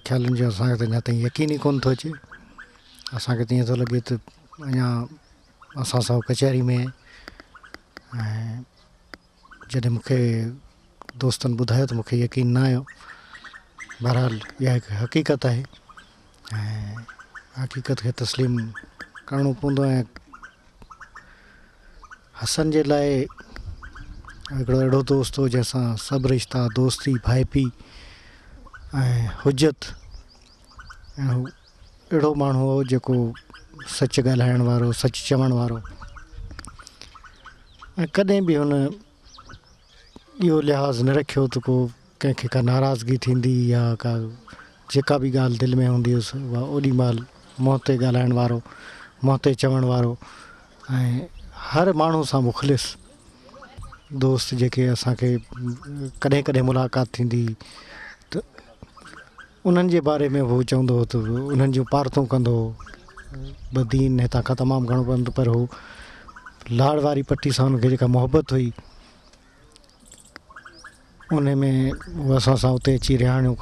خيالن جو اسان کي ته اڃا تائين يقين ئي ڪونه ٿو اچي. اسان کي ته ائين ٿو لڳي ته اڃا اسان سان ڪچهري ۾ آهي ۽ جڏهن مون کي دوستن ٻڌايو ته مون کي يقين نه آيو. بهرحال اها هڪ حقيقت آهي ۽ حقيقت کي تسليم ڪرڻو پوندو ۽ حسن جي لاء هڪڙو اهڙو دوست هو جنهن سان سڀ رشتا دوستي ڀائپي ۽ حجت ۽ هو اهڙو ماڻهو هو جيڪو سچ ڳالهائڻ وارو سچ چوڻ وارو ۽ ڪڏهن به هن اهو لحاظ نه رکيو ته ڪو ڪنهن کي ڪا ناراضگي ٿيندي يا ڪا جيڪا به ڳالهه دل ۾ هوندي هيس اها اوڏي مهل منهن تي ڳالهائڻ وارو منهن تي چوڻ وارو ۽ هر ماڻهو سان مخلص دوست جيڪي اسان کي ڪڏهن ڪڏهن ملاقات ٿيندي هئي ته انهن جي باري ۾ هو چوندو هو ته انهن جون پارتون ڪندو هو. بدين هتان کان تمام گهڻو پنڌ پر هو. لاڙ واري پٽي سان هن کي جيڪا محبت هئي ان ۾ هو اسان سان اتي اچي رهاڻيون.